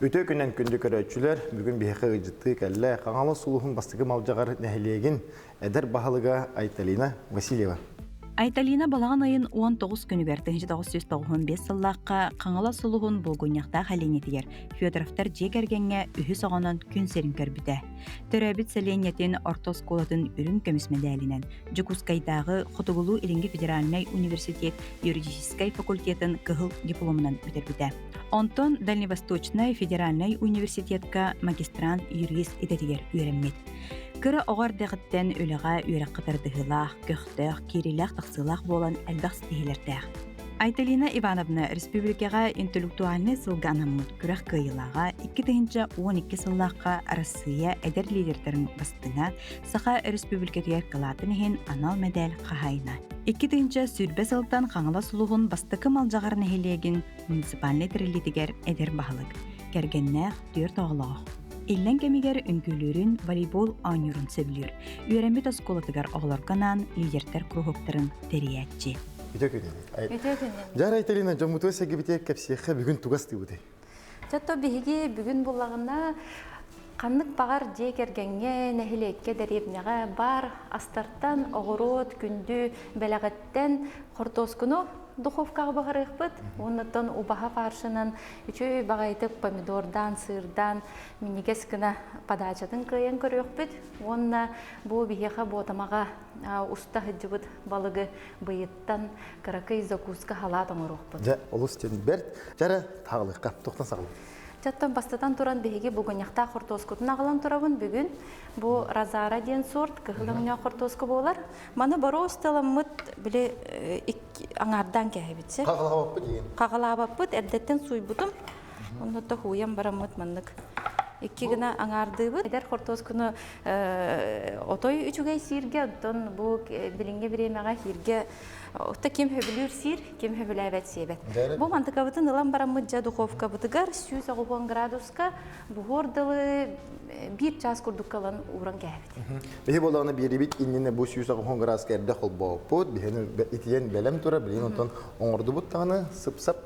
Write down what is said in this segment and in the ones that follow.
Үтүө күнэн күндү көрөөччүлэр, бүгүн биһиэхэ ыалдьыттыы кэллэ Хаҥалас улууһун бастакы Малдьаҕар нэһилиэгин эдэр баһылыга Айталина Васильева. Айталина балаҕан ыйын 19 күнүгэр 1995 сыллаахха Хаҥалас улууһун Булгунньахтаах сэлиэнньэтигэр Федоровтар дьиэ кэргэҥҥэ үһүс оҕонон күн сирин көрбүтэ. Төрөөбүт сэлиэнньэтин орто оскуолатын үрүҥ көмүс мэдээлинэн Дьокуускайдааҕы Хотугулуу-Илиҥҥи федеральнай университет юридическай факультетын кыһыл дипломунан бүтэрбитэ. Онтон Дальневосточнай федеральнай университетка магистрант юрист идэтигэр үөрэммит. Кыра оҕо эрдэҕиттэн үлэҕэ үөрэххэ тардыһыылаах, көхтөөх, киириилээх-тахсыылаах буолан элбэх ситиһиилэрдээх. Айталина Ивановна республикаҕа интеллектуальнай сылга анаммыт күрэх кыайыылааҕа 2012 сыллаахха Арассыыйа эдэр лидердэрин бастыҥа, Саха Өрөспүүбүлүкэтигэр кылаатын иһин анал мэдээл хаһаайына. 2020 сылтан Хаҥалас улууһун бастакы Малдьаҕар нэһилиэгин муниципальнай тэриллиитигэр эдэр баһылык, кэргэннээх, түөрт оҕолоох. Иллэҥ кэмигэр үҥкүүлүүрүн, волейбол оонньуурун сөбүлүүр. Үөрэммит оскуолатыгар оҕолорго анаан лидердэр куруһуоктарын тэрийээччи. Үтө күнүн. Үтө күнүн. Дьара Айталина, дьоммутугар сэргибитигэр кэпсиэххэ бүгүн тугас тыыбытай? Чато биһиги бүгүн буллаҕына ханнык баҕар дьиэ кэргэҥҥэ, нэһилиэккэ, дэриэбинэҕэ баар астартан оҕуруот, күндү бэлэҕиттэн хортуоскуну духовкаҕа буһарыахпыт. Уоннаттан убаһа фаршынан үчүгэй баҕайытык помидордаан, сыырдаан минньигэс гына подачатын кыайан көрүөхпүт. Уонна бу биһиэхэ буотамаҕа уста сылдьыбыт балыгы быйыттан кыракый закуска халаат оҥоруохпут. Дьэ, олус диэн бэрт. Дьэ, таҕылыахха, туохтан саҕалыыр? Чаттан бастатан туран биһиги бугунньахтаах хортуоскутун аҕалан турабын бүгүн. Бу Розара диэн сорт кыһыл өҥнөөх хортуоска буолар. Маны боруос тыламмыт били аҥаардаан кээһэбит сир. Хаҕалаабаппыт диэн. Хаҕалаабаппыт, эрдэттэн сууйбутум. Онно хуйан бараммыт маннык икки гына аҥаардыыбыт. Эдэр хортуоскуну отой үчүгэй сииргэ, оттон бу билиҥҥи бириэмэҕэ сииргэ Отто ким хөбүлүүр сиир, ким хөбүлээбэт сиэбэт. Бу мантыкабытын ылан бараммыт дьэ духовкабытыгар 190 градуска буһуор дылы биир чаас курдукка ылан ууран кээһэбит. Биһи буоллаҕына биэрибит иннинэ бу 190 градуска эрдэ холбооппут, биһини итийэн бэлэм турар, билигин онтон оҥордубут даҕаны сып-сап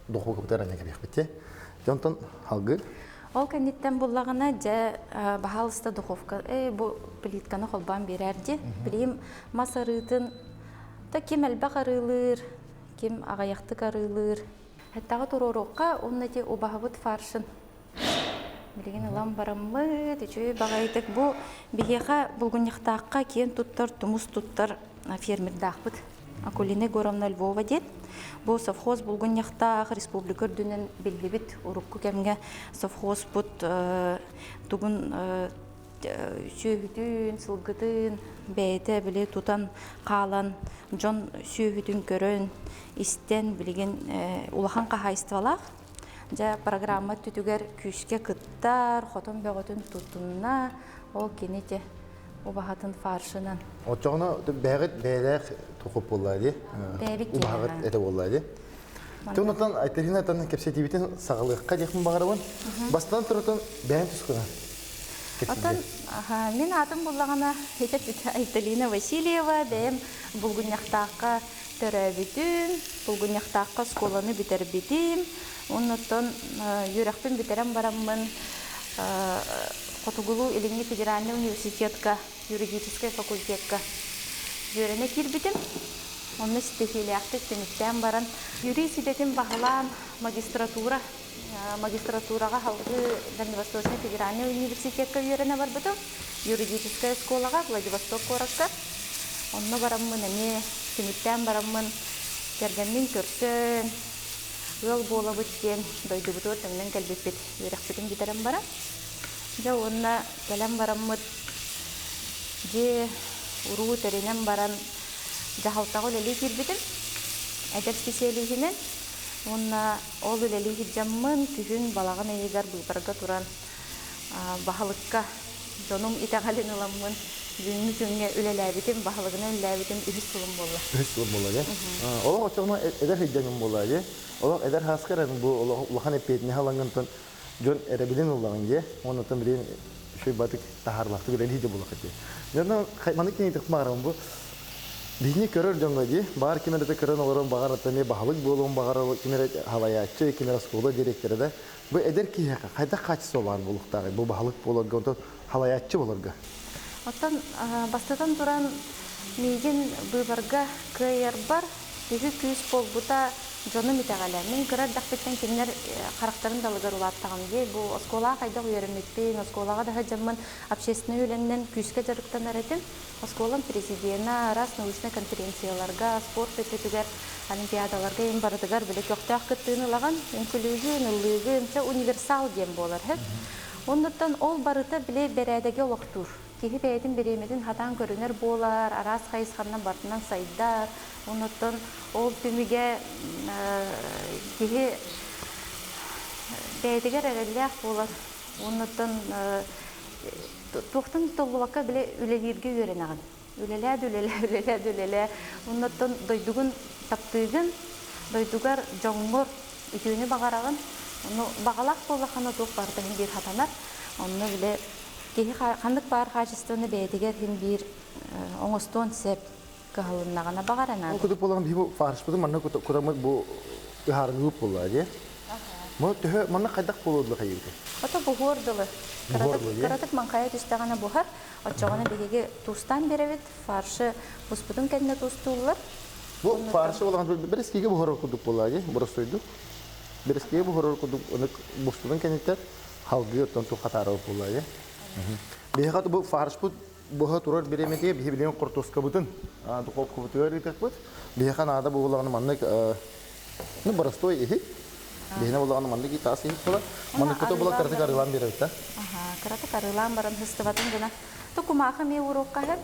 духовкабытыгар анньа кэбиэхпит. Дьэ онтон алгы. Ол кэнниттэн буллаҕына дьэ баһаалыста духовка бу плитканы холбоон биэрээр дии. Билигин мас арыытын Та ким элбэх арыылыыр, ким аҕыйахтык арыылыыр. Эттэҕэ туруоруохха уонна ити убаһабыт фаршын билигин ылан бараммыт, үчүгэй баҕайытык бу биһиэхэ Булгунньахтаахха киэн туттар, тумус туттар фермердаахпыт. Акулина Егоровна Львова диэн. Бу совхоз Булгунньахтаах республика үрдүнэн биллибит урукку кэмҥэ совхозпут тугун сүөһүтүн, сылгытын бэйэтэ били тутан хаалан дьон сүөһүтүн көрөн, истэн билигин улахан хаһаайыстыбалаах. Дьэ программа өттүтүгэр күүскэ кыттар, хотон бөҕөтүн тутунна, ол кини те убаһатын фаршынан. Оччоҕуна бэйэҕит бэйэлээх тухуп буолла дии. Бэйэбит Убаһаҕыт этэ буолла дии. Тунутан Айталина тан кэпсэтиибитин саҕалыахха диэхпин баҕарабын. Бастатан турутун бэйэм тускунан Оттон мин аатым буллаҕына Айталина Васильева, бэйэм Булгунньахтаахха төрөөбүтүм, Булгунньахтаахха оскуоланы бүтэрбитим. Оннуттан үөрэхпин бүтэрэн бараммын Хотугулуу-Илиҥҥи федеральнай университетка юридическай факультекка үөрэнэ киирбитим. Онно ситиһиилээхтик түмүктээн баран, юрист идэтин баһылаан магистратура магистратураҕа салгыы Дальневосточнай федеральнай университекка үөрэнэ барбытым. Юридическай оскуолаҕа Владивосток куоракка. Онно бараммын эмиэ түмүктээн бараммын кэргэммин көрсөн, ыал буолабыт диэн дойдубутугар төннөн кэлбиппит. Үөрэхпитин бүтэрэн баран. Дьэ уонна кэлэн бараммыт дьиэ уруу тэринэн баран дьаһалтаҕа үлэлии киирбитим. Эдэр специалиһинэн уонна ол үлэлии сылдьаммын күһүн балаҕан ыйыгар быыбарга туран баһылыкка дьонум итэҕэлин ыламмын бүгүҥҥү күҥҥэ үлэлээбитим, баһылыгынан үлэлээбитим үһүс сылым буолла. Үһүс сылым буолла дии. Олох оччоҕуна эдэр сылдьаҥҥын буолла дии. Олох эдэр сааскар эн бу олох улахан эппиэтинэһи ылаҥҥын дьон эрэбилин ыллаҕын дии. Уонна оттон билигин үчүгэй батык таһаарылаахтык үлэлии да буолуох дии. Дьонно маннык кинитик баҕарабын бу. Биһини көрөр дьоҥҥо дии, баар ким эрэ көрөн олорон баҕар эмиэ баһылык буолуон баҕарар, ким эрэ халайааччы, ким эрэ оскуола директора да. Бу эдэр киһиэхэ хайдах хаачыстыба баар буолуохтааҕый бу баһылык буоларга, онтон халайааччы буоларга? Оттон бастатан туран миигин быыбарга кыайарбар Үһү күүс буолбута дьонум итэҕэлэ. Мин кыра эрдэхпиттэн кинилэр харахтарын далыгар улааттаҕым дии. Бу оскуолаҕа хайдах үөрэммиппин, оскуолаҕа да сылдьаммын общественнай үлэннэн күүскэ дьарыктанар этим. Оскуолам президенэ араас научнай конференцияларга, спорт өттүтүгэр, олимпиадаларга им барытыгар били көхтөөх кыттыыны ылаҕын, үҥкүлүүгүн, ыллыыгын, чэ универсал диэн буолар һэ. Оннуттан ол барыта били бэрээдэги олохтуур. Киһи бэйэтин бириэмэтин хатаан көрүнэр буолар, араас хайысханан барытынан сайдар. Оннуттан ол түмүгэ киһи бэйэтигэр эрэллээх буолар. Оннуттан туохтан толлубакка бile үлэлииргэ үөрэнэҕин. Үлэлээ да үлэлээ, үлэлээ да үлэлээ. Оннуттан дойдугун таптыыгын, дойдугар, дьоҥҥор үтүөнү баҕараҕын. Ону баҕалаах буоллаххына туох барыта иһин биир хатанар. Онно бile киһи ханнык баар хаачыстыбаны бэйэтигэр иһин биир оҥостуон сөп кыһалыннаҕына баҕар Ол кудук буолан биһи бу фаршпытын манна кутаммыт бу ыһаарыныыбыт буолла дии. Мо төһө манна хайдах буолуо хайыыты? Ото буһуор дылы. Кыратык маҥхайа түстэҕинэ буһар. Оччоҕуна биһиги туустаан биэрэбит. Фаршы буспутун кэннэ туустууллар. Бу фаршы буолан бэрэскигэ буһарар курдук буолла дии, боростуойдук. Бэрэскигэ буһарар курдук буспутун кэнниттэн халгыы оттон туох хатаарар буолла дии. Биһиэхэ бу фаршпыт буһа турар бириэмэтигэр биһи билигин хортуоскабытын духовкабытыгар ыытыахпыт. Биһиэхэ наада буоллаҕына маннык ну боростуой иһит. Биһиэнэ буоллаҕына маннык таас иһит буолар. Манныккыта була кыратык арыылаан биэрэбит да. Кыратык арыылаан баран сыстыбатын гына. Ту кумаахы эмиэ уруокка иһэр.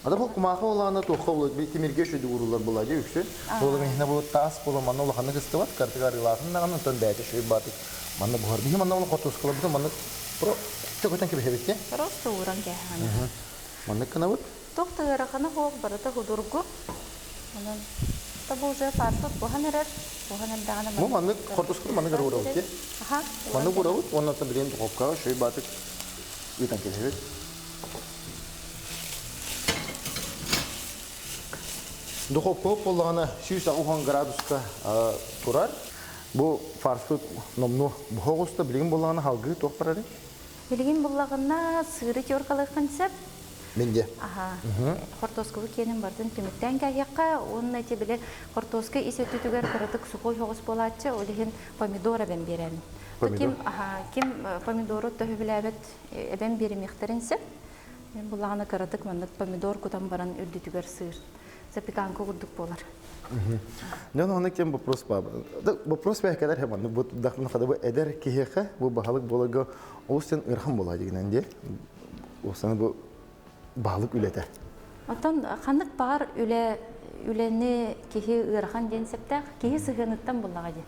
Ада бу кумаахы буоллаҕына туохха буолар тимиргэ үчүгэй ууруллар буолла дии үксүн. Буолан иһинэ бу таас буолан манна улаханнык ыстыбат, кыратык арыылаатын даҕаны онтон бэйэтэ үчүгэй баатык манна буһар. Биһи манна ол хортуоскаларбытын маннык чөкөтөн кэбиһэбит дии. Просто ууран кээһэҕин. Маннык гынабыт. Туох да ыарахана суох, барыта судургу. Онон бу уже фаршпыт буһан эрэр. Буһан эрдэҕинэ Бу маннык хортуосканы маннык уурабыт дии. Маннык уурабыт уонна билигин духовкаҕа үчүгэй баатык ыытан кэбиһэбит. Духовка буоллаҕына 180 градуска турар. Бу фаршпыт номнуо буһа оҕуста. Билигин буоллаҕына салгыы туох барарый? Билигин буллаҕына сыыры теркалыаххын сөп. Мин де. Аха. Хортуоскабы киэнин бардын түмүктээн кээһиэххэ уонна ити били хортуоска ис өттүтүгэр кыратык сухой соҕус буолааччы, ол иһин помидор эбэн биэрэн. Ким, аха, ким помидору төһө билээбэт эбэн биэримиэхтэрин сөп. Мен буллаҕына кыратык маннык помидор кутан баран үрдүтүгэр сыыр. Запеканка курдук буолар. Дьон онно кем вопрос баар. Вопрос бэйкэлэр хеманны бу дахмын хада бу эдэр киһиэхэ бу баһылык буоларга олус сен ыарахан буолаа дигинэн диэ. Осаны бу баһылык үлэтэ. Оттон ханнык баҕар үлэ үлэни киһи ыарахан диэн септээх киһи сыһыаныттан буллаҕа дии.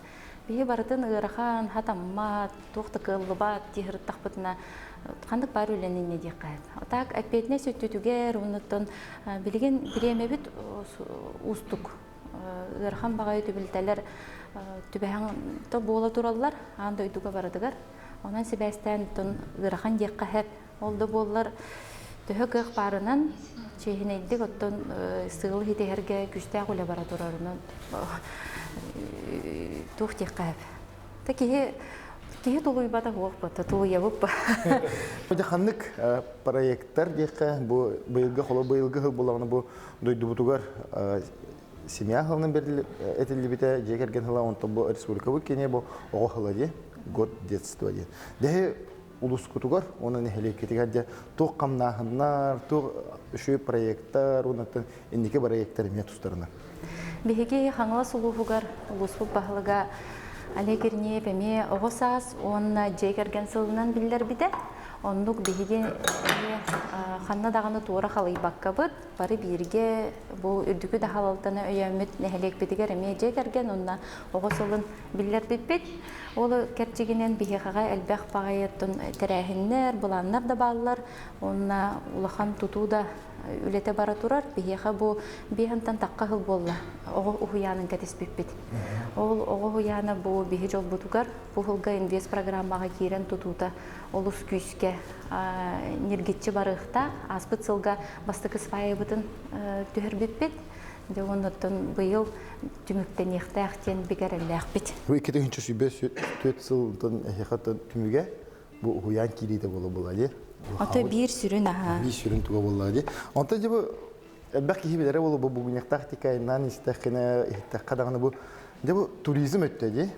Биһи барытын ыарахан, хатаммат, туох да кыаллыбат дии сырыттахпытына ханнык баар үлэни инньэ диэххэ. Так эппиэтинэс өттүтүгэр оннуттан билигин бириэмэбит уустук. Ыарахан баҕайы түбэлтэлэр түбэһэн то буола тураллар аан дойдуга барытыгар. Онон сибээстээн оттон ыарахан диэххэ сөп. Ол да буоллар төһө кыах баарынан чиэһинэйдик оттон сыалы ситиһэргэ күүстээх үлэ бара турарынан туох диэххэ сөп. Та киһи киһи тулуйбата суох бата тулуйабыт ба. Бу ханнык проекттар диэххэ бу быйылгы холо быйылгы сыл буоллаҕына бу дойдубутугар семья сылынан этиллибитэ дьиэ кэргэн сыла онтон бу республикабыт киэнэ бу оҕо сыла дии год детства диэн. Дэһи улускутугар уонна нэһилиэккитигэр дьэ туох хамнааһыннар, туох үчүгэй проекттар уонна инники проекттар эмиэ тустарынан. Биһиги Хаҥалас улууһугар улууспут баһылыга Олег Ирнеев эмиэ оҕо саас уонна дьиэ кэргэн сылынан биллэрбитэ. Оннук биһиги эмиэ ханна даҕаны туора халыйбаккабыт, бары бииргэ бу үрдүкү да халалтаны өйөөммүт нэһилиэкпитигэр эмиэ дьиэ кэргэн уонна оҕо сылын биллэрбиппит. Ол кэрчигинэн биһиэхэҕэ элбэх баҕайыттан тэрээһиннэр, былааннар да бааллар. Уонна улахан тутуу да үлэтэ бара турар. Биһиэхэ бу биэһэнтэн тахха сыл буолла. Оҕо уһуйаанын кэтиспиппит. Ол оҕо уһуйаана бу биһи дьолбутугар бу сылга инвест программаҕа киирэн тутуута олус күүскэ ньиргиччи барыахтаах. Ааспыт сылга бастакы сваябытын түһэрбиппит. Дьэ оннуттан быйыл түмүктэниэхтээх диэн бигэрэллээхпит. Бу 2024 сылтан эһиэхэ түмүгэ бу уһуйаан киириитэ буола буолла дии. Ото биир сүрүн аһа. Биир сүрүн туга буолла дии. Онтон дьэ бу элбэх киһи билэрэ буолуо бу бугуньахтаах тикайынан истэххинэ иһиттэххэ даҕаны бу дьэ бу туризм өттө дии.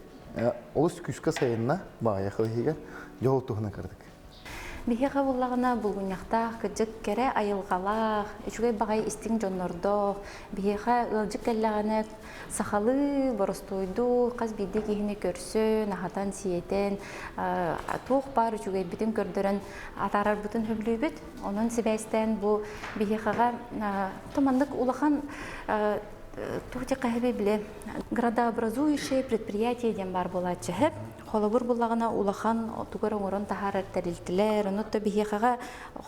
Олус күүскэ сайынна баҕайах иһигэр дьэ ол туһунан кырдык. Биһиэхэ буллаҕына булгунньахтаах, кырдьык кэрэ айылҕалаах, үчүгэй баҕайы истиҥ дьоннордоох, биһиэхэ ыалдьыт кэллэҕинэ сахалыы, боростуойдуу хас биирдии киһини көрсөн, аһатан-сиэтэн, туох баар үчүгэйбитин көрдөрөн атаарарбытын сөбүлүүбүт. Онон сибээстээн бу биһиэхэҕэ маннык улахан туох диэххэ били градообразующее предприятие диэн баар буолааччы Холобур буллаҕына улахан тугар оҥорон таһаарар тэрилтэлэр, ону то биһиэхэҕэ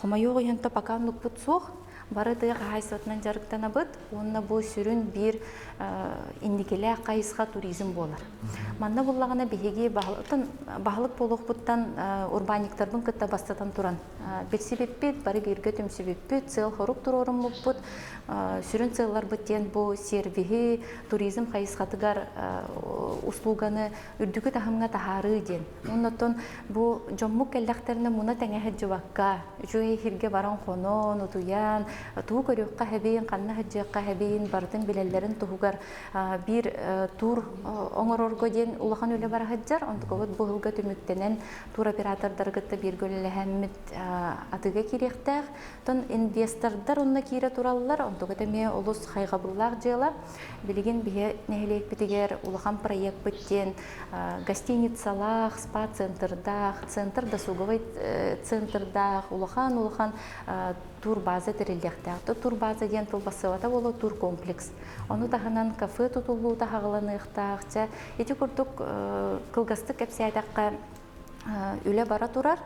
хомойуох иһин то пока оннукпут суох. Бары тыа хаһаайыстыбатынан дьарыктанабыт уонна бу сүрүн биир инникилээх хайысха туризм буолар. Манна буллаҕына биһиги баһылык буолуохпуттан урбаанньыктарбын кытта бастатан туран билсибиппит, бары бииргэ түмсүбүппүт, сыал-сорук туруоруммуппут. Сүрүн сыалларбыт диэн бу сервиһи, туризм хайысхатыгар услуганы үрдүкү таһымҥа таһаарыы диэн. Оннотон бу дьоммут кэллэхтэринэ муна тэҥэ сылдьыбакка, үчүгэй иһиргэ баран хонон, утуйан, тугу көрүөххэ хэбиин, ханна сылдьыахха хэбиин барытын билэллэрин туһугар биир тур оҥорорго диэн улахан үлэ бара сылдьар. Онтукабыт бу сылга түмүктэнэн тур оператордары кытта бииргэ үлэлэһэммит атыыга киириэхтээх. Оттон инвестордар онно киирэ тураллар, онтуката эмиэ олус хайҕабыллаах дьыала. Билигин биһи нэһилиэкпитигэр улахан проекпыт диэн гостиницалаах, спа-центрдаах, центр досуговый центрдаах, улахан-улахан турбаза тэриллиэхтээх. Турбаза диэн тылбассыбата буолуо туркомплекс. Ону таһынан кафе тутуллуута хаҕыланыахтаах. Чэ, ити курдук кылгастык кэпсээтэххэ үлэ бара турар.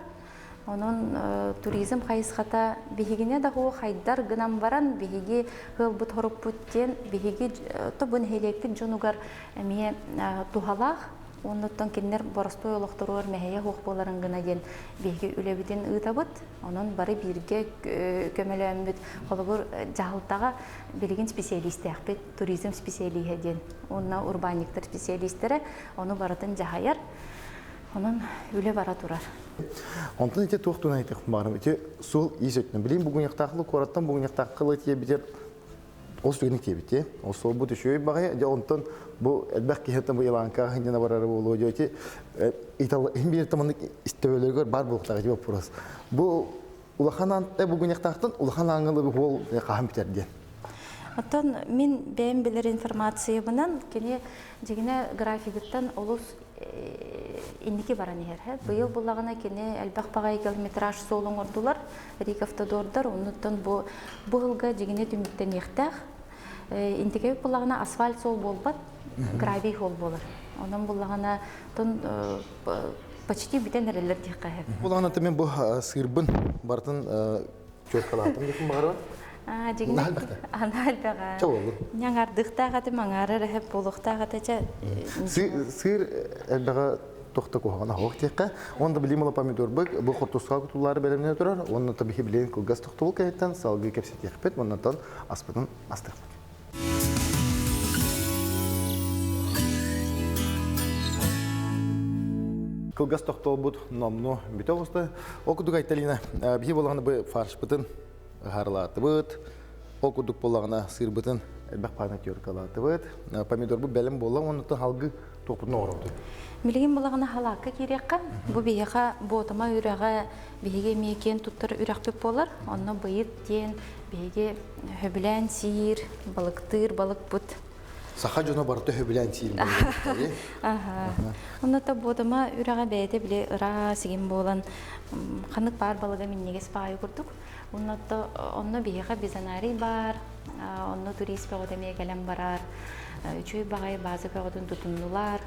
Онон туризм хайысхата биһигинэ да хайдар гынан баран биһиги ыалбыт хоруппут диэн биһиги бу нэһилиэкпит дьонугар эмиэ туһалаах оннуттан кинилэр боростуой олохторугар мэһэйэ суох буоларын гына диэн биһиги үлэбитин ыытабыт. Онон бары бииргэ көмөлөөммүт холобур дьаһалтаҕа билигин специалистээхпит туризм специалиһэ диэн уонна урбаанньыктар специалистэрэ ону барытын дьаһайар. Онон үлэ бара турар. Онтон ити туох туһунан этиэх баарым ити суол ис өттүнэн билигин бугуньахтаахлы куораттан бугуньахтааххылы тиэбитер ол түгэни тиэбит ол суолбут үчүгэй баҕайы дьэ онтон бу элбэх киһиттэн бу Иланкаҕа сынньана барара буолуо дьэ ити итал иһин биир таманнык истэбэлэригэр бар буолуохтаах ити вопрос бу улахан аан бугуньахтаахтан улахан ааҥылы буол хаһан бүтэр диэн Оттон мин бэйэм билэр информациябынан кини дьигинэ графигыттан олус инники баран иһэр. Быйыл буллаҕына кини элбэх баҕайы километраж суол оҥордулар, Рик автодордар, оннуттан бу бу сылга дьигинэ түмүктэниэхтээх. Интикэбит буллаҕына асфальт суол буолбат, гравий суол буолар. Онон буллаҕына тон почти бүтэн эрэллэр диэххэ сөп. Буллаҕына мен бу сыырбын барытын чуоккалаатым диэхпин баҕарабын. Дьигинэ анаалбаҕа. Няҥардыхтаах аты маҥаарар эһэп буолуохтаах ата чэ. Сыыр элбэҕэ тохто куһаҕан аһох диэххэ. Онда билим помидорбык бу хортуска кутуллары бэлэмнэнэ турар. Онно табихи билигин кылгас тохтобул кэнниттэн салгыы кэпсэтиэхпит. Оннотон аспытын астыахпыт. Кылгас тохтобут номну бүтэ оҕуста. Ол курдук Айталина, биһи буолаҕына бу фаршпытын ыһаарылаатыбыт. Ол курдук буоллаҕына сыырбытын элбэх паана теркалаатыбыт. Помидорбут бэлэм буолла, оннуттан халгы туохпутун оҥоробут. Билигин булаҕына халаакка киириэххэ. Бу биһиэхэ Буотама үрэҕэ биһиги эмиэ киэн туттар үрэхпит буолар. Онно быйыт диэн биһиги хөбүлээн сиир, балыктыыр балыкпыт. Саха дьоно барыта хөбүлээн сиир балык. Аха. Онно та Буотама үрэҕэ бэйэтэ били ыраас игин буолан ханнык баар балыга минньигэс баайы курдук. Онно онно биһиэхэ бизонарий баар, онно турист бөҕөтө эмиэ кэлэн барар. Үчүгэй баҕайы база бөҕөтүн тутуннулар.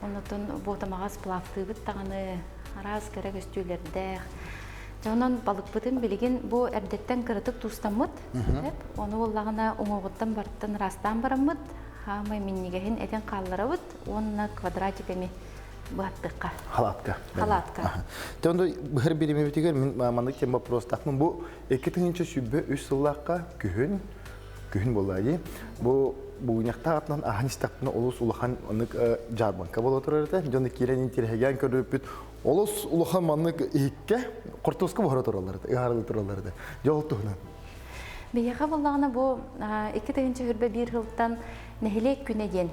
Оннотон Буотамаҕа сплавтыыбыт даҕаны араас кэрэ көстүүлэрдээх. Дьэ онон балыкпытын билигин бу эрдэттэн кыратык туустаммыт. Ону буоллаҕына уҥуоҕуттан барыттан ыраастаан бараммыт, хаамай минньигэһин этин хаалларабыт уонна квадратиками быһаттыхха. Халаатка. Халаатка. Те онда быһар биримебитигер мин маннык тем вопростахмын. Бу 2023 сыллаахха күһүн. Күһүн буолла дии. Бу Булгунньахтаах атынан аһан истэхпинэ олус улахан маннык дьаарбаҥка буола турар этэ. Дьону киирэн интириэһиргээн көрбүппүт. Олус улахан маннык иһиккэ хортуоска буһара тураллар этэ, ыһаарылыы тураллар этэ. Дьэ ол туһунан. Биһиэхэ буоллаҕына бу 2021 сылтан нэһилиэк күнэ диэн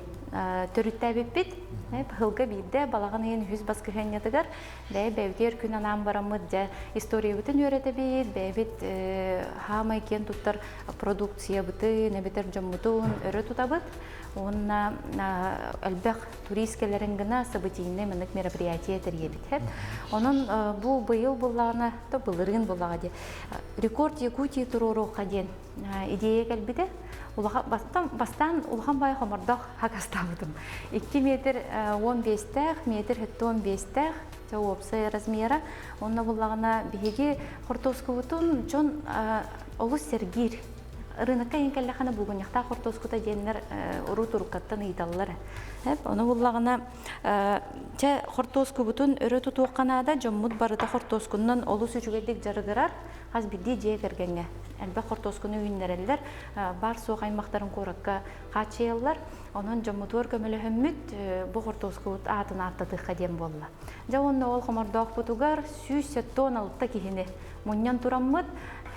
төрүттээбиппит. Ыһылга биирдэ балаҕан ыйын үһүс баскыһыанньатыгар бэйэ бэйэбитигэр күн анаан бараммыт дьэ историябытын үөрэтэбит, бэйэбит хаамай киэн туттар продукциябытын эбэтэр дьоммутун өрө тутабыт уонна элбэх турист кэлэрин гына событийнай маннык мероприятие тэрийэбит. Онон бу быйыл буллаҕына, то былырыын буллаҕа дии, рекорд Якутии туруоруохха диэн идея кэлбитэ. Улахан, бастаан улахан баай хомордох хакастаабытым. 2 метр 15-тээх, метр 75-тээх, уопсай размера. Онно буллаҕына биһиги хортуоскубутун дьон олус сэргиир. Рынокка иһин кэллэххинэ булгунньахтаах хортуоскута диэннэр урут уруккаттан ыйыталлар. Ону буллаҕына чэ хортуоскубутун өрө тутуохха наада, дьоммут барыта хортуоскунан олус үчүгэйдик дьарыгырар, хас биирдии дьиэ кэргэҥҥэ элбэх хортуоскуну үүннэрэллэр, баар-суох аймахтарын куоракка хааччыйаллар. Онон дьоммутугар көмөлөһөммүт бу хортуоскубут аатын ааттатыахха диэн буолла. Дьэ уонна ол хомордоохпутугар 176 киһини мунньан тураммыт,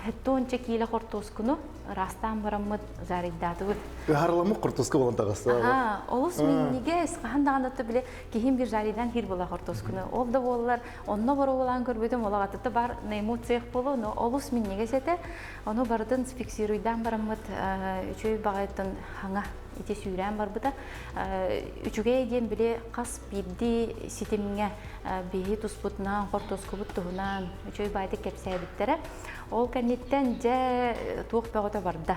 70 киилэ хортуоскуну ыраастаан бараммыт жарыйдаатыбыт. Ыһарыламмыт хортуоска буолан таҕыста. Аха, олус минньигэс, хаһан даҕаны били киһим бир жарыйдан хир була хортуоскуну. Ол да буоллар, онно боруобалаан көрбүтүм, олоҕатыта бар наймут цех болу, но олус минньигэс этэ. Ону барытын фиксируйдаан бараммыт үчүгэй баҕайыттан хаҥа ити сүүрээн барбыта. Үчүгэй диэн били хас биирдии ситимҥэ биһи туспутунан, хортуоскубут туһунан үчүгэй баайдык кэпсээбиттэрэ. Ол кэнниттэн дьэ туох бөҕөтө барда.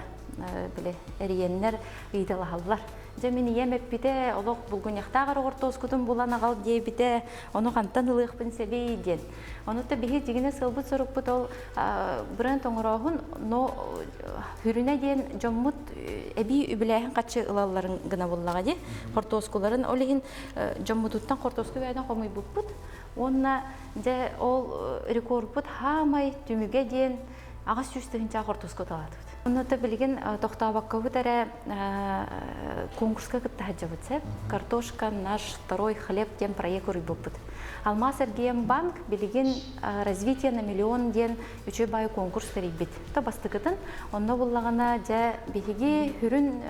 Били эрийэннэр ыйыталаһаллар. Дьэ мин ийэм эппитэ, олох булгунньахтаах эрэ хортуоскутун булан аҕал диэбитэ, ону хантан ылыахпын сэбий диэн. Ону та биһи дьигинэ сылбыт сорукпут ол бренд оҥорооһун, но хүрүнэ диэн дьоммут эбии үбүлээһин хаччы ылалларын гына буллаҕа дии. Хортуоскуларын ол иһин дьоммутуттан хортуоску бэйэтин хомуйбуппут. Уонна дьэ ол рекордпут хаамай түмүгэ диэн 800 тыһыынча хортуоску талаатыбыт. Онно билигин тохтообоккобут эрэ конкурска кытта сылдьабыт сөп. «Картошка наш второй хлеб» диэн проект уруйбуппут. Алмаас эргиэн банк билигин «Развитие на миллион» диэн үчүгэй баай конкурс тэрийбит. То бастыкытын онно буллаҕына дьэ биһиги хүрүн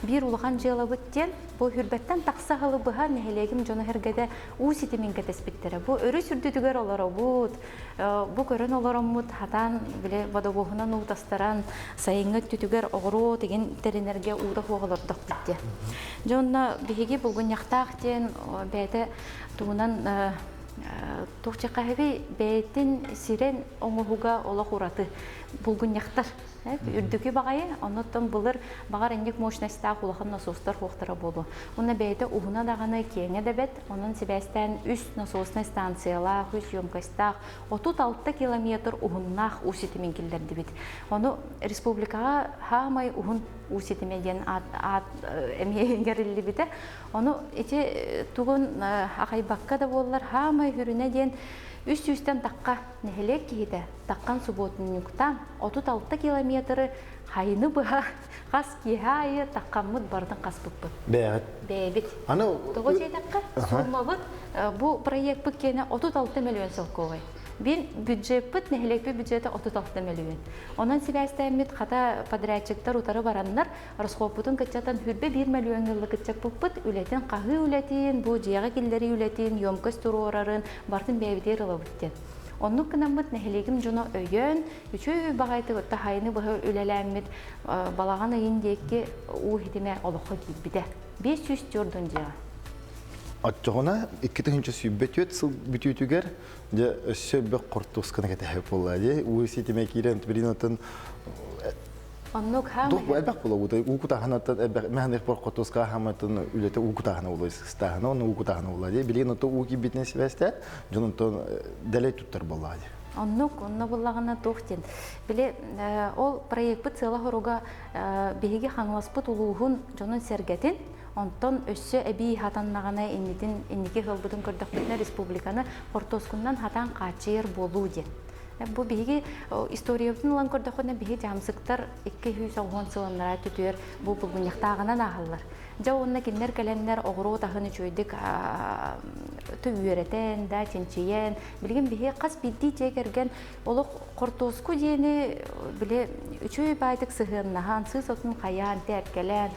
биир улахан дьыалабыт диэн бу хүрбэттэн тахса сылы быһа нэһилиэгим дьоно сэргэтэ уу ситимин кэтэспиттэрэ. Бу өрүс үрдүтүгэр олоробут, бу көрөн олороммут хатаан били водовоһунан уу тастаран сайыҥҥы өттүтүгэр оҕуруо тигин тэринэргэ уута суох олордохпут диэн. Дьэ онно биһиги булгунньахтаах диэн бэйэтэ тугунан туох чехаһыгый бэйэтин сирэн оҥоһуга олох ураты булгунньахтар үрдүкү баҕайы, оннуттан былыр баҕар инник мощностаах улахан насостар хуохтара буолуо. Уонна бэйэтэ уһуна даҕаны киэҥэ да бэт, онон сибээстээн үс насоснай станциялаах, үс емкостаах, 36 километр уһуннаах уу ситимин киллэрдибит. Ону республикаҕа хаамай уһун уу ситимэ диэн аат, аат эмиэ иҥэриллибитэ. Ону ити тугун ахайбакка да буоллар, хаамай хүрүнэ диэн үс сүүстэн тахха нэһилиэк киһитэ таххан субуотунньуктаан 36 километры хайыны быһа хас киэһэ аайы таххаммыт барытын хаспыппыт. Бэйэҕит? Бэйэбит. Аны Тоҕо диэтэххэ, сууммабыт бу проекпыт киэнэ 36 миллион солкуобай. Бин бюджеппыт, нэһилиэкпит бюджета 36 миллион. Онон сибээстээммит хата подрядчиктар утары бараннар, расходпутун кыччатан хүрбэ 1 миллион ылла кыччаппыппыт, үлэтин хаһыы үлэтин, бу дьиэҕэ киллэрии үлэтин, емкость туруорарын барытын бэйэбитигэр ылабыт диэн. Оннук гынаммыт нэһилиэгим дьоно өйөөн, үчүгэй баҕайытык таһайыны быһа үлэлээммит балаҕан ыйын диэки уу иһитимэ олоххо киирбитэ. 504 дьиэҕэ. Оччоҕуна 2024 сыл бүтүүтүгэр дьэ өссө элбэх хортуосканы кэтэһэ буолла дии. Уу ситимэ киирэн билин отон Оннук хаама. Туох элбэх буола уута уу кутааһынаттан элбэх мэхэнэх бар хортуоска хааматын үлэтэ уу кутааһына буолла сыстааһына онно уу кутааһына буолла дии. Билигин ото уу киирбитинэн сибээстээн дьон онтон дэлэй туттар буолла дии. Оннук, онно буллаҕына туох диэн. Били ол проекпыт сыала-соруга биһиги Хаҥаласпыт улууһун дьонун-сэргэтин, онтон өссө эбии хатаннаҕына иннитин инники ыалбытын көрдөхпүтүнэ республиканы хортуоскунан хатаан хааччыйар буолуу диэн. Бу биһиги историябытын ылан көрдөххүнэ биһи дьаамсыктар 210 сыланнара түтүөр бу булгунньахтааҕынан ааһаллар. Дьэ уонна кинилэр кэлэннэр оҕуруот аһын үчүгэйдик үөрэтэн да чинчийэн билигин биһи хас биирдии дьиэ кэргэн олох хортуоску диэни били үчүгэй баайдык сыһыаннаһан сыыс отун хайаан тээпкэлээн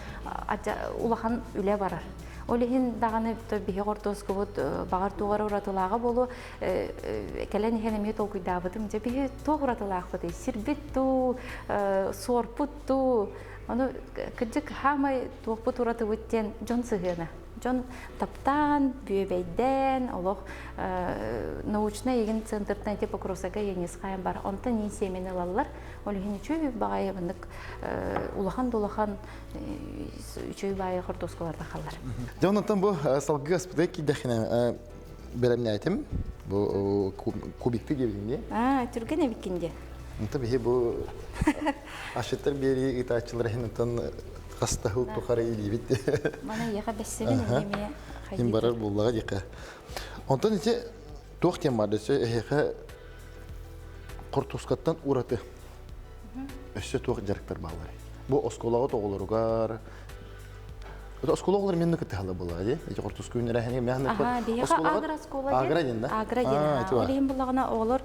улахан үлэ барар. Ол иһин даҕаны биһи хортуоскубут баҕар туох эрэ уратылааҕа буолуо кэлэн иһэн эмиэ толкуйдаабытым дьэ биһи туох уратылаахпытый сирбит дуу суорпут дуу ону кырдьык хаамай туохпут уратыбыт диэн дьон сыһыана дьон таптаан бүөбэйдээн олох научнай игин центртан ити Покровскайга Енисхайм бар онтон иин сиэмэни ылаллар ол иһин үчүгэй баҕайы маннык улахан да улахан үчүгэй баайы хортуоскалар тахаллар Дьэ онтон бу салгыы аспыта киирдэххинэ бэлэмнээтим. Бу кубикты диэбитиҥ дии. Аа, түргэн эбиккин дии. Онто биһи бу асчыттар биэрии ыытааччылар иһин онтон хастаһыл тухары илиибит. Мана иэхэ бэссэбин эмиэ Ким барар буллаҕа диэххэ. Онтон ити туох диэн баар өссө эһиэхэ хортуускаттан ураты өссө туох дьарыктар бааллар? Бу оскуолаҕа оҕолоругар Оскуола оҕолор менни кыттыһалар буоллаҕа дии. Ити хортуска үүннэрэһини мэһэн Аха, биһиэхэ агро оскуола диэн. Агро диэн да? Агро диэн. Ол иһин буллаҕына оҕолор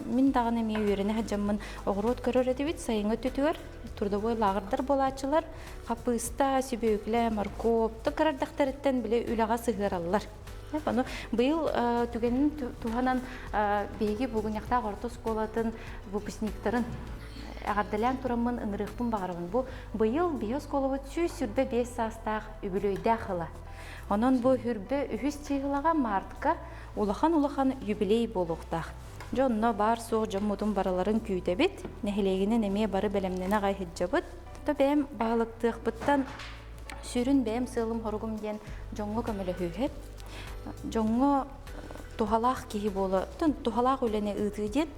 мин даҕаны эмиэ үөрэнэ сылдьаммын оҕуруот көрөр этибит сайыҥҥы өттүтүгэр трудовой лааҕырдар буолааччылар хаппыыста, сүбүөклэ, моркуоп кырардахтарыттан били үлэҕэ сыһыараллар. Ону быйыл түгэнин туһанан биһиги Булгунньахтаах орто оскуолатын выпускниктарын эҕэрдэлээн тураммын ыҥырыахпын баҕарабын. Бу быйыл биһи оскуолабыт 125 саастаах үбүлүөйдээх ыла. Онон бу хүрбэ үһүс чыыһылаҕа мартка улахан-улахан юбилей буолуохтаах. Дьэ онно баар-суох дьоммутун барыларын күүтэбит, нэһилиэгинэн эмиэ бары бэлэмнэнэ аҕай сылдьабыт. То бэйэм баһылыктыахпыттан сүрүн бэйэм сыалым-соругум диэн дьоҥҥо көмөлөһүүһү. Дьоҥҥо туһалаах киһи буола, туһалаах үлэни ыытыы диэн.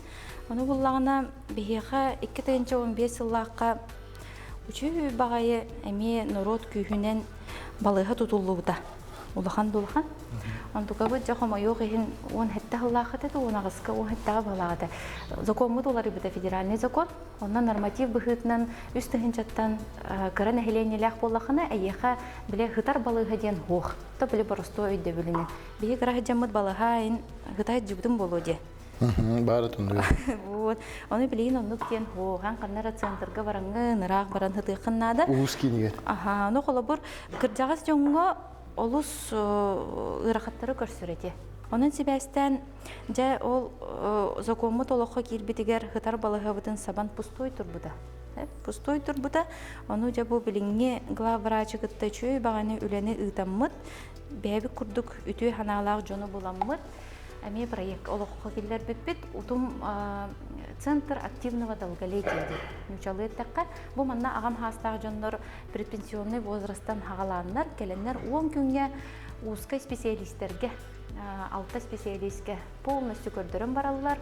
Ону буллаҕына биһиэхэ 2015 сыллаахха үчүгэй баҕайы эмиэ норуот күүһүнэн балыыһа тутуллубута. Улахан да улахан. Онтукабыт дьэ хомойуох иһин 17 сыллаахха этэ, 18-ка 17-ҕа баҕалаах этэ. Закоммут уларыйбыта федеральный закон. Онно норматив быһыытынан үс тыһыынчаттан кыра нэһилиэнньэлээх буоллаххына, эйиэхэ били һытар балыыһа диэн суох. То били боростуой өйдөбүлүнэн. Биһи кыра сылдьаммыт балыыһа ин һыта сылдьыбытым буолуо диэ. Баара тундуга. Вот. Ону билигин оннук диэн хуохан ханна эрэ центрга бараҥҥын, ыраах баран һытыаххын наада. Улуус киинигэр. Аха, ону холобур кырдьаҕас дьоҥҥо олус ыарахаттары көрсөр этэ. Онон сибээстээн Дьэ, ол сокуоммут олоххо киирбитигэр һытар балаһыабытын сабан пустой турбута. Пустой турбута. Ону дьэ бу билиҥҥи главврачы кытта үчүгэй баҕайы үлэни ыытаммыт, бэйэбит курдук үтүө санаалаах дьону буламмыт, эмиэ проект олоххо киллэрбиппит. Утум Центр активного долголетия диэн нуучалыы эттэххэ, бу манна аҕам саастаах дьоннор предпенсионный возрастан хаҕалааннар, кэлэннэр 10 күҥҥэ узкай специалистэргэ алта специалистка полностью көрдөрөн бараллар.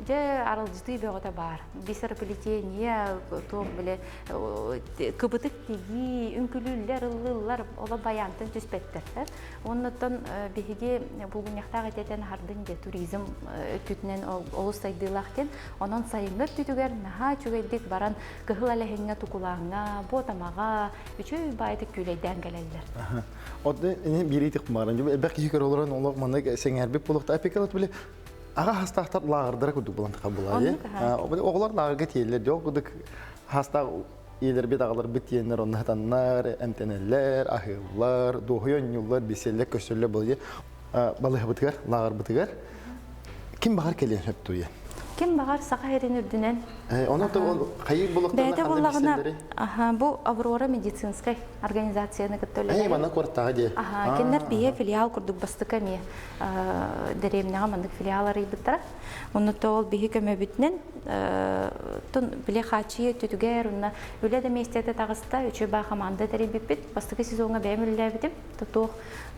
Дьэ, аралдьытыы бөҕөтө баар. Бисероплетение, туох бile кыбытык тигии, үҥкүлүүллэр, ыллыыллар, оло баянтан түспэттэр. Оннуттан биһиги булгунньахтаах этэтэн аһардын дьэ туризм өттүтүнэн олус сайдыылаах диэн. Онон сайыҥҥы өттүтүгэр наһаа үчүгэйдик баран Кыһыл Алэһиҥҥэ, Тукулааҥҥа, Буотамаҕа үчүгэй баайдык күүлэйдээн кэлэллэр. Отда ини биир итих мааран элбэх киһи көрө олорон олох маннык сэҥээрбит буолуохта опекалат били аҕа хастаахтар лааҕырдара курдук булан тахабылаа оҕолор лааҕырга тиэллэр дьол курдук хастаах ийэлэрбит аҕаларбыт тиэннэр онно хатаннар эмтэнэллэр аһыыллар дуоһуйа онньууллар билсэллэр көрсөллөр буолуйа балыһабытыгар лааҕырбытыгар Ким баҕар кэлиэн сөп туйа. Ким баҕар Саха сирин үрдүнэн. Онон хайыы булуктарына Бэйэтэ буоллаҕына, аха, бу Аврора медицинскай организацияны кытта үлэлэһэр. Манна куораттааҕы дии. Аха, кинилэр биһиэ филиал курдук бастакы эмиэ дэриэбинэҕэ маннык филиал арыйбыттара. Онно ол биһи көмөбүтүнэн тун били хааччыйы өттүтүгэр уонна үлэ да миэстэтэ таҕыста, үчүгэй баа хамаанда тэрийбиппит. Бастакы сезоҥҥа бэйэм үлэлээбитим. Туох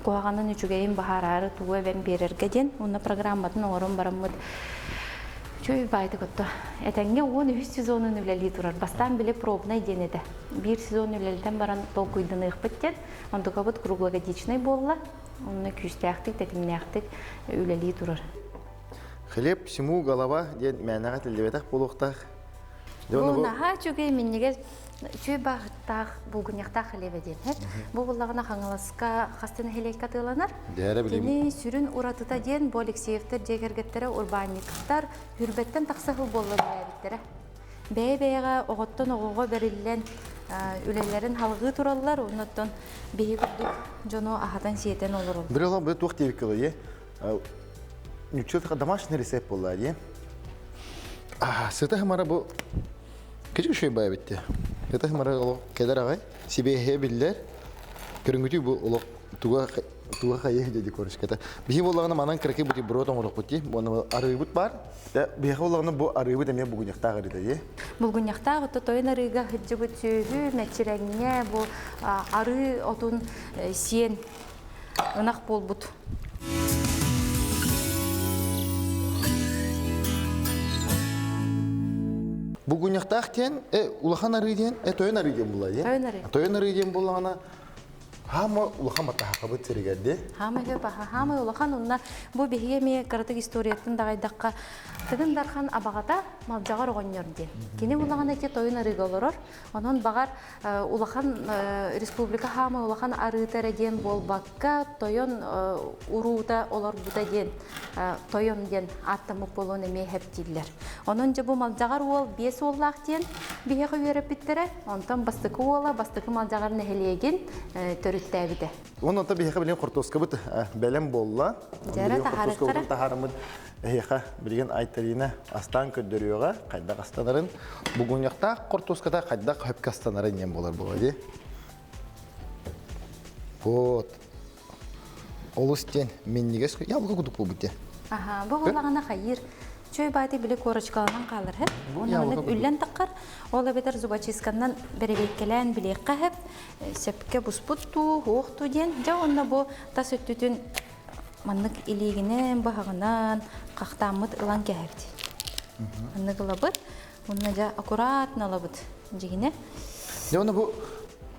куһаҕанын үчүгэйин быһаараары тугу эбэн биэрэргэ диэн уонна программатын оҥорон бараммыт үчүгэй баайдык отто этэҥҥэ 13 сезонун үлэлии турар бастаан били пробнай диэн этэ биир сезон үлэлэтэн баран толкуйданыахпыт диэн онтукабыт круглогодичный буолла онно күүстээхтик тэтимнээхтик үлэлии турар. Хлеб всему голова диэн мээнэҕэ этиллибэтэх буолуохтаах. Бу наһаа үчүгэй минньигэс үчүгэй баахыттаах булгунньахтаах хлеба диэн. Бу буллаҕына Хаҥаласка хас да нэһилиэккэ атыыланар. Кини сүрүн уратыта диэн бу Алексеевтар дьиэ кэргэттэрэ урбаанньыктар Хүрбэттэн тахса сыл буолла үлэлээбиттэрэ. Бэйэ-бэйэҕэ оҕоттон оҕоҕо бэриллэн үлэлэрин халҕыы тураллар, оннуттан биһи курдук дьону аһатан-сиэтэн олороллор. Били олом бу туох диэбиккэ дылы, ньучча домашний рецепт буолла дии. Сыта хымара бу кичик үчүгэй баа эбитти. Сыта хымара олох кэлэр аҕай, сибиэһэ биллэр. Көрүҥүтүү бу олох туга туга хайы диэди корочката. Биһи буоллаҕына манан кыракый бутерброд оҥоруохпут дии. Уонна арыыбыт баар. Биһиэхэ буоллаҕына бу арыыбыт эмиэ бугуньахтаах арыыта дии. Булгунньахтаах отто тойон арыыга сылдьыбыт сүөһү мэччирэҥҥэ бу арыы отун сиэн ынах буолбут. Бугунньахтаах диэн улахан арыы диэн тойон арыы диэн буолла дии. Тойон арыы. Тойон арыы диэн буоллаҕына Хаама улахан батаһахабыт сиригэр дии. Хаама баха хаама улахан онно бу биһиги эмиэ кыратык историяттан даҕайдахха Тыгын Дархан абаҕата Малдьаҕар оҕонньор диэн. Кини улахан эти тойон арыыга олорор. Онон баҕар улахан республика хаама улахан арыыта эрэ диэн буолбакка тойон уруута олорбута диэн тойон диэн ааттаммыт буолуон эмиэ хэптииллэр. Онон дьэ бу Малдьаҕар уол биэс уоллаах диэн биһиэхэ үөрэппиттэрэ. Онтон бастакы уола Бастакы Малдьаҕар нэһилиэгин төрүттээбитэ. Уонна онтон биһиэхэ билигин хортуоскабыт бэлэм буолла. Дьэрэ таһаарыктара. Таһаарыммыт эһиэхэ билигин Айталина астаан көрдөрүөҕэ, хайдах астанарын, бугунньахтаах хортуоската хайдах хөпкө астанарын диэн буолар буолла дии. Вот. Олус диэн минньигэс яблоко курдук буолбут диэн. Аха, бу буоллаҕына хайыыр. Чөй баати били корочкаланан хаалар хэп. Уонна үллэн таххар. Ол эбэтэр зубочистканнан бэрэбиэккэлээн билиэххэ хэп. Сөпкө буспут туу, хуох туу диэн. Дьэ онно бу тас өттүтүн маннык илиигинэн, быһаҕынан хахтааммыт ылан кэһэбит. Маннык ылабыт. Уонна дьэ аккуратно ылабыт дьигинэ. Дьэ уонна бу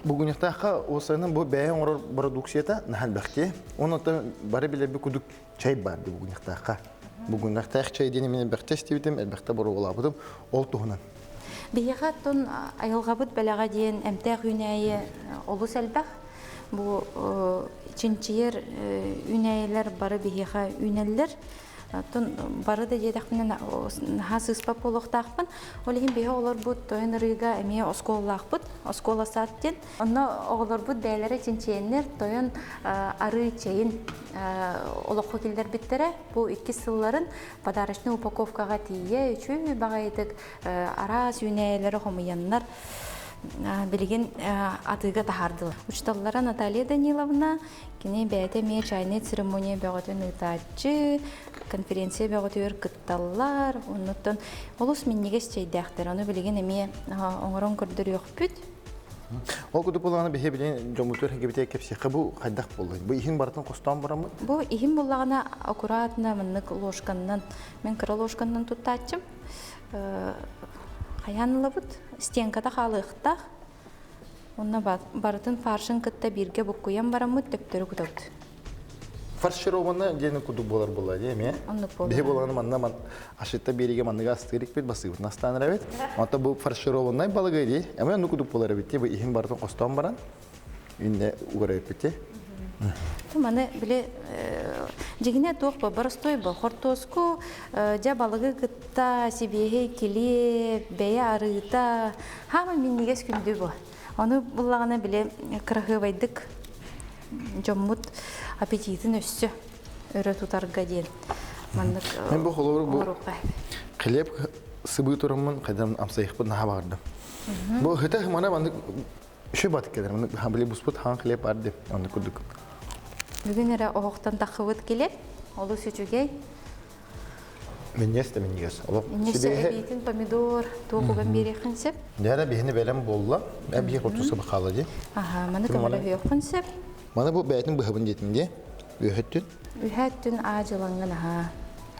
Бугуньахтаахха уопсайынан бу бэйэ оҥорор бородууксуйата наһаа элбэхтии. Уонна оттон бары билэрбит курдук чай баар дии Бугуньахтаахха. Бугуньахтаах чай диэн мин элбэхтэ истибитим, элбэхтэ боруобалаабытым. Ол туһунан. Биһиэхэ оттон айылҕабыт бэлэҕэ диэн эмтээх үүнээйи олус элбэх. Бу чинчийэр үүнээйилэр бары биһиэхэ үүнэллэр. Оттон бары да диэтэхпинэ наһаа сыыспат буолуохтаахпын. Ол иһин биһи оҕолорбут тойон ырыыга эмиэ оскуолалаахпыт, оскуола сад диэн. Онно оҕолорбут бэйэлэрэ чинчийэннэр тойон арыы чэйин олоххо киллэрбиттэрэ. Бу иккис сылларын подарочнай упаковкаҕа тиийэ үчүгэй баҕайытык араас үүнээйилэри хомуйаннар билигин атыыга таһаардылар. Учууталлара Наталья Даниловна Кини бэйэтэ эмиэ чайнай церемония бөҕөтүн ыытааччы, конференция бөҕөтүгэр кытталлар. Оннуттан олус минньигэс чэйдээхтэр. Ону билигин эмиэ оҥорон көрдөрүөхпүт. Ол курдук буоллаҕына биһи билигин дьоммутугар кэбитэ кэпсиэххэ бу хайдах буоллай? Бу иһин барытын хостоон бараммыт? Бу иһин буллаҕына аккуратно маннык ложканнан, мен кыра ложканнан туттааччым. Хайаан ылабыт? Стенката хаалыахтаах. Онно барытын фаршын кытта бииргэ буккуйан бараммыт төптөрү кутабыт. Фаршированная диэн курдук буолар буолла дии эмиэ. Оннук буолар. Биһи буолан манна ман ашытта биэригэ манныга астыырыкпит басыыбытын астаан эрэбит. Онто бу фаршированный балыгы дии. Эмиэ оннук курдук буолар эбит дии. Бу иһин барытын хостоон баран инне угар эбиппит дии. Маны били дьигинэ туох бу боростуой бу хортуоску дьэ балыгы кытта сибиэһэй килиэп бэйэ арыыта хаама минньигэс күндү бу ону буллаҕына били кыраһыабайдык дьоммут аппетитин өссө өрө тутарга диэн маннык Мен бу холобур бу хлеб сыбыы тураммын хайдан амсайыхпын наһаа баҕардым. Бу хыта мана маннык Үчүгэй батык кэлэр. Маны били буспут хаан хлеб бар деп оннук курдук. Бүгүн эрэ оһохтон таххыбыт килиэп. Олус үчүгэй. Минньиэс да минньигэс. Олох Минньиэс эбиитин помидор туох уган биэриэххин сөп. Дьэ биһини бэлэм буолла. Эбии хортуса бахаала дии. Аха, маны көмөлөһүөххүн сөп. Маны бу бэйэтин быһабын диэтим дии. Үөһөттүн. Үһөттүн аадьылаҥҥын аха.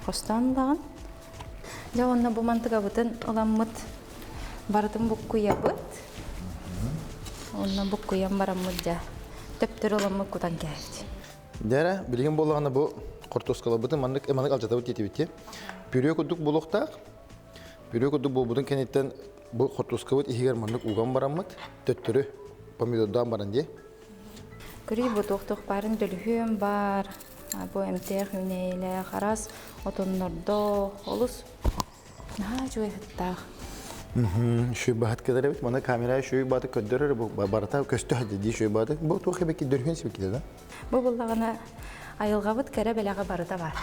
Хостоон ылаҕын. Дьэ уонна бу мантыкабытын ыламмыт барытын буккуйабыт. Онно буккуйан бараммыт дьэ төптөрү ыламмыт кутан кээбит. Дьэ эрэ, билигин буоллаҕына бу Хортуоскаларбытын маннык маннык алдьатабыт диэтибит. Пюре курдук буолуохтаах. Пюре курдук буолбутун кэнниттэн бу хортуоскабыт иһигэр маннык уган бараммыт, төттөрү помидордаан баран дии. Көрүй бу туох-туох баарын дөлүһүөм баар, бу эмтээх үүнээйилээх араас отоннордоох, олус наһаа үчүгэй сыттаах. Үчүгэй баһыт кэлэр эбит. Маны камера үчүгэй бааты көрдөрөр бу барыта көстө дии үчүгэй бааты. Бу туох эбит дөрүһүн сибикитэ да? Бу буллаҕына айылҕабыт кэрэ бэлэҕэ барыта баар.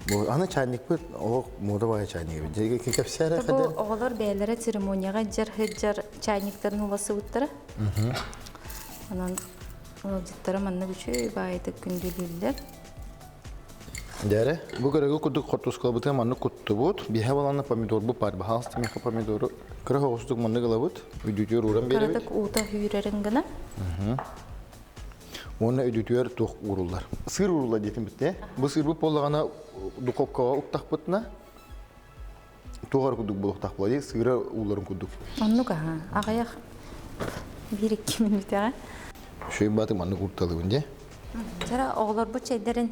Бу аны чайникпыт олох муода баайа чайник эбит. Кэпсээрэ Бу оҕолор бэйэлэрэ церемонияҕа дьар сылдьар чайниктарын уласыбыттара. Онон ыалдьыттара маннык үчүгэй баайытык күндүлүүллэр. Дээрэ, бу көрөгү курдук хортускалабытын маннык куттубут. Биһэ баланна помидорбут бар. Баһаалыста миэхэ помидору кыра соҕустук маннык ылабыт. Үдүтүөр ууран биэрэбит. Кыратык уута сүүрэрин гына. Уонна үдүтүөр туох ууруллар. Сыр ууруллар диэтим битте. Бу сырбыт буоллаҕына духовкаҕа уктахпытына туох курдук буолуохтаах буолар сыыра ууларын курдук. Оннук аха. Аҕыйах биир-икки мүнүүтэҕэ. Үчүгэй бааты маннык уурталыбын дии. Чара оҕолорбут чэйдэрин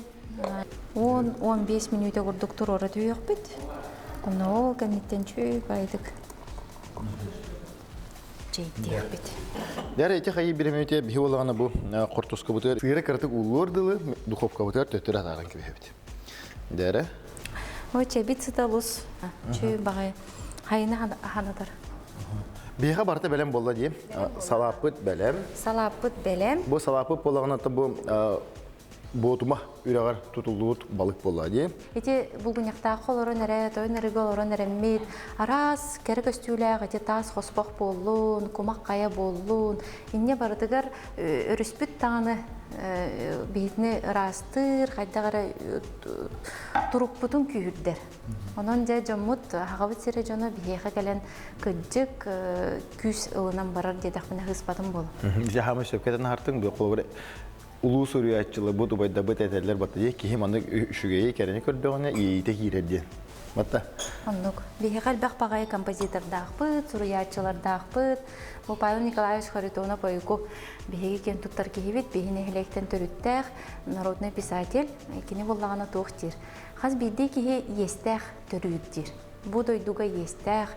10-15 мүнүүтэ курдук туруора түһүөхпүт. Онно ол кэнниттэн чүй байдык чэйдиэхпит. Дәрі эти хайы биремете биһи олаҕына бу хортускабытыгар сыыра кыратык ууллуор дылы духовкабытыгар төттөрү атааран кэбиһэбит. Дәрі. Ой, чэбит сыта олус чүй баҕай хайына ханатар. Биһиэхэ барыта бэлэм буолла дии. Салааппыт бэлэм. Салааппыт бэлэм. Бу салааппыт буоллаҕына бу Буотума үрэҕэр тутуллубут балык буолла дии. Ити булгунньахтаахха олорон эрэ, тойон арыгы олорон эрэммит, араас кэрэ көстүүлээх ити таас хоспох буоллун, кумах хайа буоллун, инньэ барытыгар өрүспүт даҕаны биһитини ыраастыыр, хайдах эрэ турукпутун күүһүрдэр. Онон дьэ дьоммут, аҕабыт сирэ дьоно биһиэхэ кэлэн кырдьык күүс ылынан барар диэтэхпинэ сыыспатым буолуо. Дьэ хаамай сөпкө этэн аһартыҥ, холобура улуу суруйааччыларбыт убайдарбыт этэллэр батта дии киһи маннык үчүгэйи кэрэни көрдөҕүнэ иэйиитэ киирэр диэн батта Оннук. Биһиэхэ элбэх баҕайы композитордаахпыт, суруйааччылардаахпыт. Бу Павел Николаевич Харитонов-Ойуку биһиги киэн туттар киһибит, биһи нэһилиэктэн төрүттээх народный писатель. Кини буллаҕына туох диир? Хас биирдии киһи иэстээх төрүүр диир. Бу дойдуга иэстээх,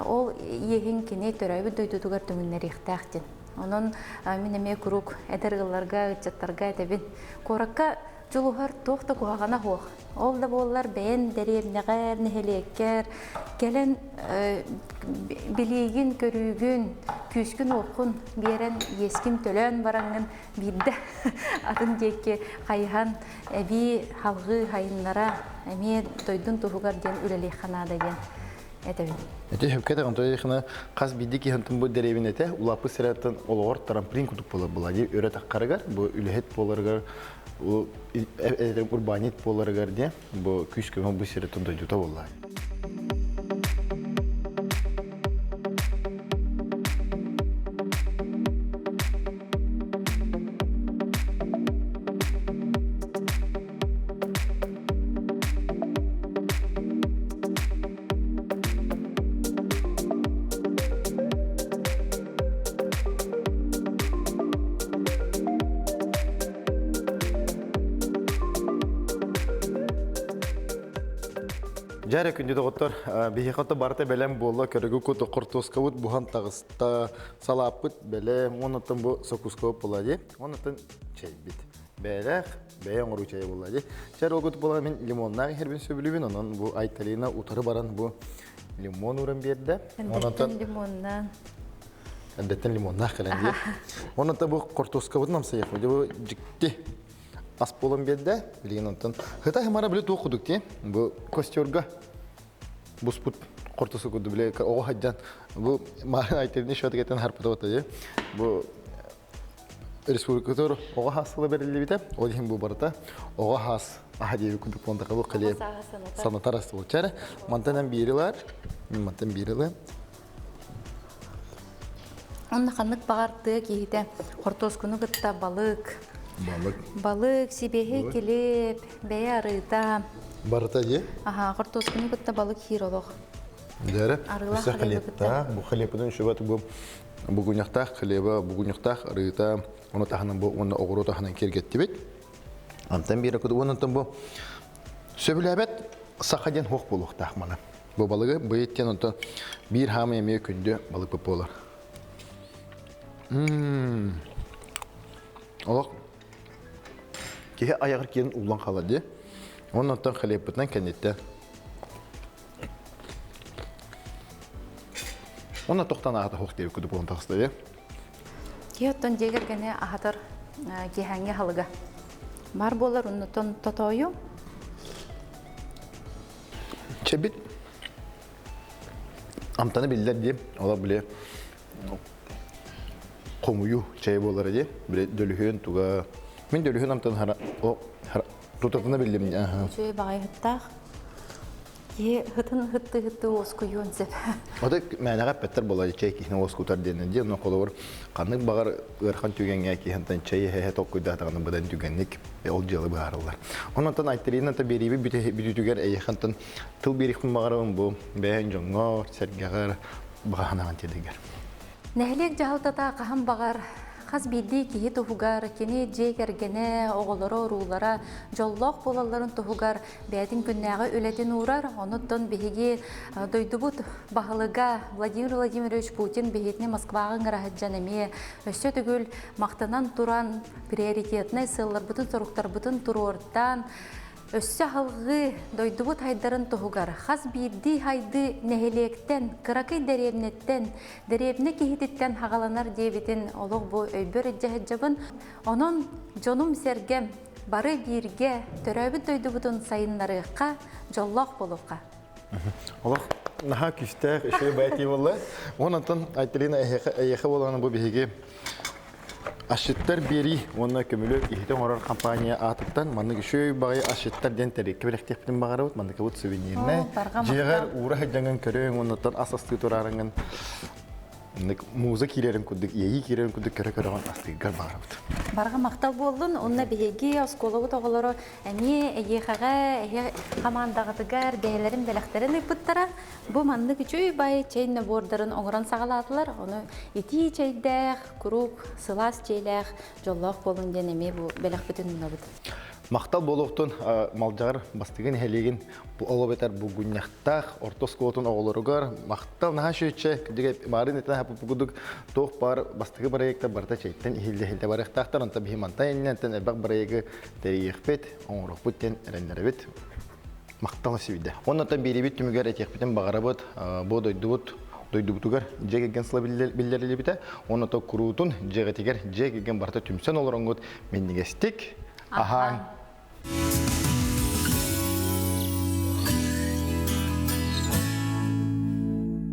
ол иэһин кини төрөөбүт дойдутугар түҥүннэриэхтээх диэн. Онон мин эмиэ куруук эдэр ыалларга, ыччаттарга этэбин. Куоракка дьулуһар туох да куһаҕана суох. Ол да буоллар бэйэн дэриэбинэҕэр, нэһилиэккэр кэлэн билиигин, көрүүгүн, күүскүн-уоххун биэрэн, иэскин төлөөн бараҥҥын биирдэ атын диэки хайыһан эбии халҕыы хайыннара эмиэ дойдун туһугар диэн үлэлиэххэ наада диэн этэбин. Ити сөпкө этэҕин, то хас биирдии киһи бу дэриэбинэтэ улааппыт сирэттэн олоҕор трамплин курдук буолар буолла дии өрө таххарыгар, бу үлэһит буоларыгар, урбаанньыт буоларыгар диэн бу күүс-көмө бу сирэттэн дойдута буолла. Дьэ күндү доҕоттор, биһиэхэ барыта бэлэм буолла, көрөгү куту хортуоскабыт буһан таҕыста, салааппыт бэлэм, оннуттан бу сокускабыт буолла дии, оннуттан чэйбит. Бэйэлээх, бэйэ оҥоруу чэйэ буолла дии. Чэр огут буола мин лимоннаах иһэрбин сөбүлүүбүн, онон бу Айталина утары баран бу лимон ууран биэрдэ. Эндэттэн лимоннаан. Эндэттэн лимоннаах кэлэн дии. Онон бу хортуоскабытын амсайыах. Бу дьикти ас буолан биэрдэ. Билигин онтон хыта хымара били туох кудук дии. Бу костерга буспут хортуоска курдук били оҕо хаджан бу маарын Айталина шотыгаттан харпыта дии. Бу республикатор оҕо хаас сыла бэриллибитэ. Ол иһин бу барыта оҕо хаас аха диэби курдук понтака бу хлеб санатар ас буолчар. Мантан биири ылар, мантан биири ылы. Онно ханнык баҕар тыа киһитэ хортуоскуну кытта балык, Балык. балык, сибиэһэй килиэп, бэйэ арыыта. Барыта дии? Аха, хортуоскуну кытта балык хиир олох. Дәрі. Арыылаах Өссө хлебы кытта. хлебтаах, бу хлебытын үшүбэт бу Бугунньахтаах хлеба, бугунньахтаах арыыта, ону таһынан бу уонна оҕуруот аһынан киэргэттибит. Онтон биир куду онтон бу сөбүлээбэт саха диэн хуох буолуохтаах маны. Бу балыгы быйыт диэн онтон биир хаамай эмиэ күндү балык буолар. Олох киһи айаҕар киирэн уулан хаалар дии. Оннуттан хлебпытынан кэнниттэн. Онно тохтон аата хуох диэбит кудук буолан таҕыста дии. Киһи оттон дьиэ кэргэни аһатар киэһээҥҥи аһылыга. Баар буолар оннуттан тотоойу. Чэбит амтаны биллэр дии. Ола били хомуйуу чэй буолара дии. Били дөлүһүөн туга. Мин дөлүһүөн амтан хара о тутатына биллим. Үчүгэй баҕайы сыттаах. Киһи һытын һытты-һытты уоскуйуон сөп. Ото мээнэҕэ эппэттэр буолар чэй киһини уоскутар диэн диэн холобур ханнык баҕар ыарахан түгэҥҥэ киһинтэн чэй иһэ толкуйдаатаҕына быдан түгэнник ол дьыала быһаарыллар. Онон Айталина биэрииби бүтүүтүгэр эйиэхэнтэн тыл биэриэхпин баҕарабын бу бэйэҥ дьоҥҥор, сэргэҕэр баҕаһанаҕын тиэдигэр. Нэһилиэк дьаһалтата хаһан баҕар хас биирдии киһи туһугар, кини дьиэ кэргэнэ, оҕолоро, уруулара дьоллоох буолалларын туһугар бэйэтин күннээҕи үлэтин уурар. Онуттан биһиги дойдубут баһылыга Владимир Владимирович Путин биһигини Москваҕа ыҥыра сылдьан эмиэ өссө төгүл махтанан туран приоритетнай сыалларбытын-соруктарбытын туруортаан Өссө салҕыы дойдубут хайдарын туһугар хас биирдии хайды нэһилиэктэн, кыракый дэриэбинэттэн, дэриэбинэ киһититтэн хаҕаланар диэбитин олох бу өйбөр илдьэ сылдьабын. Онон дьонум-сэргэм бары бииргэ төрөөбүт дойдубутун сайыннарыахха, дьоллоох буолуохха. Олох наһаа күүстээх үчүгэй баайыы буолла. Онон Айталина эһиэхэ буолан бу биһиги Асчыттар биэрии уонна көмүлүөк иһити оҥорор компания аатыттан маннык үчүгэй баҕайы асчыттар диэн тэрилкэ бэлэхтиэхпитин баҕарабыт. Манныкыбыт сувенирнэй. Дьиэҕэр уура сылдьаҥҥын көрүөҥ уоннаттан ас астыы тураарыҥҥын маннык муза киирэрин курдук, иэйии киирэрин курдук көрө-көрөҕүн астыыргар баҕарабыт. Барҕа махтал буоллун. Онно биһиги оскуолабыт оҕолоро эмиэ эйиэхэҕэ, эһиэ хамаандаҕытыгар бэйэлэрин бэлэхтэрин ыыппыттара. Бу маннык үчүгэй бай чэй набордарын оҥорон саҕалаатылар. Ону итии чэйдээх, куруук сылаас чэйлээх, дьоллоох буолуҥ диэн эмиэ бу бэлэхпитин уунабыт. Махтал буолуохтун Малдьаҕар бастыгын нэһилиэгин ол эбэтэр Булгунньахтаах орто оскуолатын оҕолоругар махтал наһаа шүөччэ кырдьык маарын этэн хаппыт туох баар бастакы проектар барыта чэйтэн иһиллэ-иһиллэ барыахтаахтар онтон биһи мантан иннинэн элбэх проегы тэрийиэхпит оҥоруохпут диэн эрэннэрэбит Махтал сүүйдэ. Оннотон биэрибит түмүгэр этиэхпитин баҕарабыт, бу дойдубут дойдубутугар дьиэ кэргэн сыла биллэриллибитэ. Онното куруутун дьиэҕитигэр дьиэ кэргэн барыта түмсэн олороҥҥут минньигэстик аһааҥ.